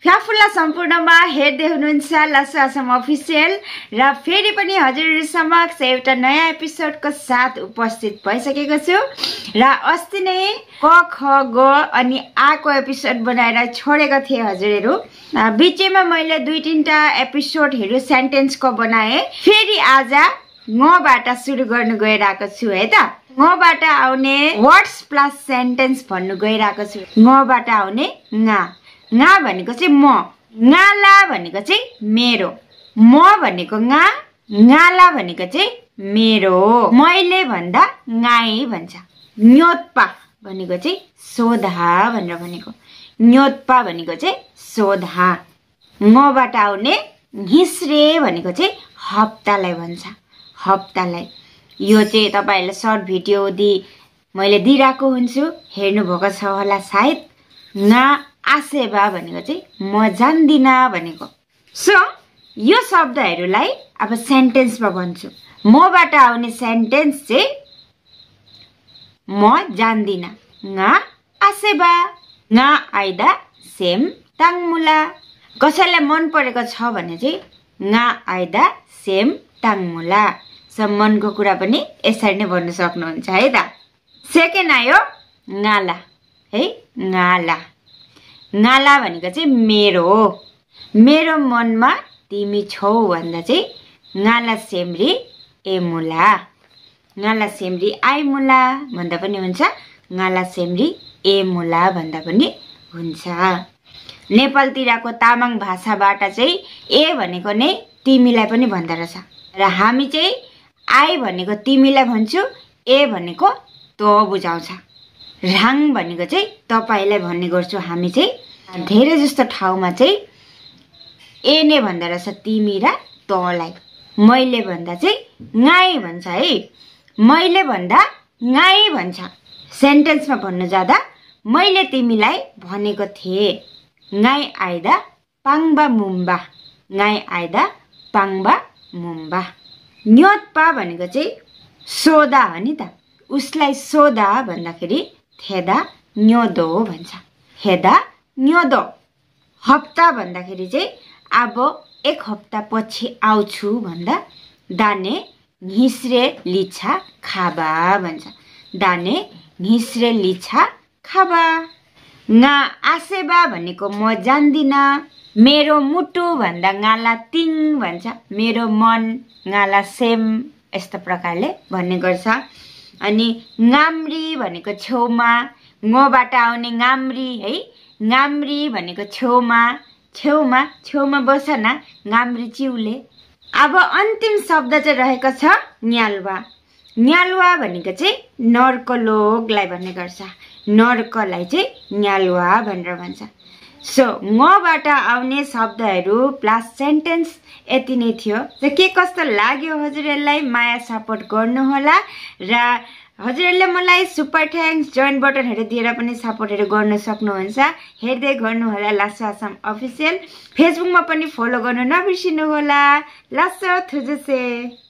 फ्याफुल्ला सम्पूर्णमा हेर्दै हुनुहुन्छ लासो आसाम अफिसियल र फेरि पनि हजुरहरु समक्ष एउटा नयाँ एपिसोडको साथ उपस्थित भइसकेको छु र अस्ति नै क ख ग अनि आ को एपिसोड बनाएर छोडेको थिए हजुरहरु। बीचैमा मैले 2-3टा एपिसोडहरु सेन्टेन्सको बनाए। फेरि आज म बाट सुरु गर्न गइराको छु है त। म बाट आउने वर्ड्स प्लस सेन्टेन्स भन्नु गइराको छु। म बाट आउने nga nga भनेको चाहिँ म, ngaला भनेको चाहिँ मेरो, म भनेको nga, ngaला भनेको चाहिँ मेरो, मैले भन्दा ngai भन्छ। न्योत्पा भनेको चाहिँ सोधा भनेर भनेको, न्योत्पा भनेको चाहिँ सोधा। मबाट आउने घिस्रे भनेको चाहिँ हप्तालाई भन्छ, हप्तालाई। यो चाहिँ तपाईहरुले सर्ट भिडियो मैले दिइराको हुन्छु, हेर्नु भएको छ होला सायद। ना आसेबा भनेको चाहिँ म जान्दिन भनेको। सो यो शब्दहरुलाई अब सेन्टेन्समा भन्छु। मबाट आउने सेन्टेन्स चाहिँ म जान्दिन, nga आसेबा, nga आइदा सेम टाङमुला। कसैलाई मन परेको छ भने चाहिँ nga आइदा सेम टाङमुला। सब मनको कुरा पनि यसरी नै भन्न सक्नुहुन्छ है त। सेकेन्ड आयो ngaला है, ngaला। ngaला भनेको चाहिँ मेरो, मेरो मनमा तिमी छौ भन्दा चाहिँ ngaला सेम्री एमुला, ngaला सेम्री आइमुला भन्दा पनि हुन्छ, ngaला सेम्री एमुला भन्दा पनि हुन्छ। नेपालतिरको तामाङ भाषाबाट चाहिँ ए भनेको नै तिमीलाई पनि भन्दो रहेछ र हामी चाहिँ आई भनेको तिमीलाई भन्छु, ए भनेको तँ बुझाउँछ। राङ भनेको चाहिँ तपाईलाई भन्ने गर्छु हामी चाहिँ। धेरै जस्तो ठाउँमा चाहिँ ए नै भन्दो रहेछ तिमी र तँलाई। मैले भन्दा चाहिँ ngai भन्छ है, मैले भन्दा ngai भन्छ। सेन्टेन्समा भन्नु जाँदा मैले तिमीलाई भनेको थिए, ngai आइदा पाङबा मुम्बा, ngai आइदा पाङबा मुम्बा। न्योत्पा भनेको चाहिँ सोधा हो नि त। उसलाई सोधा भन्दाखेरि थेदा न्योदो भन्छ, हेदा न्योदो। हप्ता भन्दाखेरि चाहिँ अब एक हप्ता पछि आउँछु भन्दा दाने घिस्रे लिछा खाबा भन्छ, दाने घिस्रे लिछा खाबा। nga आसेबा भनेको म जान्दिन, मेरो मुटु भन्दा ngaला तिङ भन्छ, मेरो मन ngaला सेम, यस्तो प्रकारले भन्ने गर्छ। अनि ngamri भनेको छेउमा, ngबाट आउने ngamri है, ngamri भनेको छेउमा, छेउमा छेउमा बस न ngamri चिउले। अब अन्तिम शब्द चाहिँ रहेको छ न्यालवा। न्यालवा भनेको चाहिँ नर्कलोगलाई भन्ने गर्छ, नर्कलाई चाहिँ न्यालवा भनेर भन्छ। सो मबाट आउने शब्दहरू प्लस सेन्टेन्स यति नै थियो। के कस्तो लाग्यो हजुरहरुलाई, माया सपोर्ट गर्नु होला र हजुरहरुले मलाई सुपर थ्याङ्क्स जोइन बटनहरु दिएर पनि सपोर्टहरु गर्न सक्नुहुन्छ। हेर्दै गर्नु होला लासो आसाम अफिसियल। फेसबुकमा पनि फलो गर्न नबिर्सिनु होला। लासो थुजुसे।